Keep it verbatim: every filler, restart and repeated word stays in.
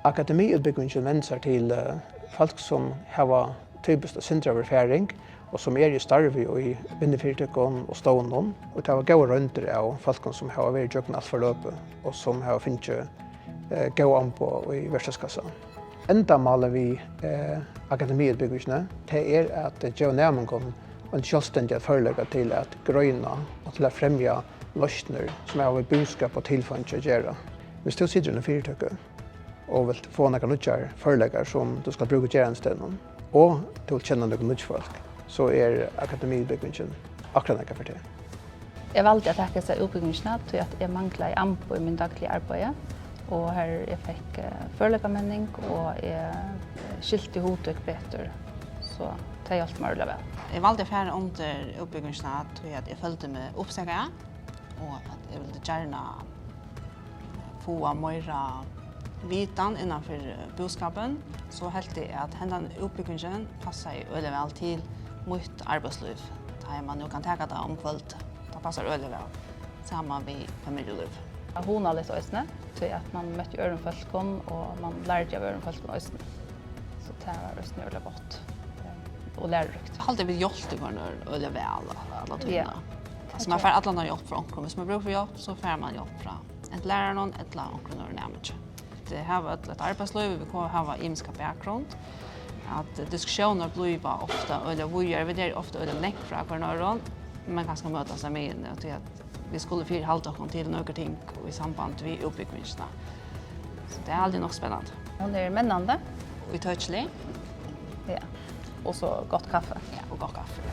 Akademiútbúgvingin vendir sær til, eh, fólk, sum hava typiskt eitt sindur av erfaring, og sum eru í starvi í vinnufyritøkum og stovnum, og tey hava góðar royndir av fólkum, sum hava verið gjøgnum alt forløpið, og sum hava fingið, eh, góð amboð í verkstaðskassa. Endamálið við, eh, akademiútbúgvingini, tað er at geva næmingum ein sjálvstændigan førleika til at greina og til at fremja loysnir, sum hava við búskap og tilfeingi at gera. Viss tú situr í eini fyritøku og vilt fáa nakrar nýggjar førleikar, sum tú skalt brúka í gerandisdegnum, og tú vilt kenna nøkur nýggj fólk, so er akademiútbúgvingin akkurát nakað fyri teg. Eg valdi at taka hesa útbúgvingina, tí at eg manglaði amboð í mínum dagliga arbeiði, og har eg fekk, eh, førleikamenning, og eg, eh, skilti hugtøk betur, so tað hjálpti mær øgiliga væl. Eg valdi at fara undir útbúgvingina, tí at eg føldi meg uppsakaða, og at eg vildi gjarna fáa meira vitan innanfyri búskapin, so helt eg, at hendan útbúgvingin passaði øgiliga væl til mítt arbeiðslív, tá ið mann nú kann taka tað um kvøldið. Tað passar øgiliga væl saman við familjulív. Tað var hugnaligt eisini, tí at mann møtti øðrum fólkum, og mann lærdi av øðrum fólkum eisini. So tað var eisini øgiliga gott, eh, og læruríkt. Eg haldi, vit hjálptu hvønn annan øgiliga væl alla tíðina. Ja. Altso, mann fær allan hjálp frá onkrum. Viss mann brúkar fyri hjálp, so fær mann hjálp frá antin læraranum ella onkrum øðrum næmingi. Vit hava øll eitt arbeiðslív, vit ko-, hava ymiska bakgrund. At diskussiónir blíva ofta øgiliga víðari, vit eru ofta øgiliga langt frá hvørjum øðrum, men kanska møtast á miðjuni, og tí at vit skulu fyrihalda okkum til nøkur ting í samband við útbúgvingina. So tað er altíð nokk spennandi. Hon er mennandi. Ítøkilig. Ja. Og so gott kaffi. Ja, og gott kaffi.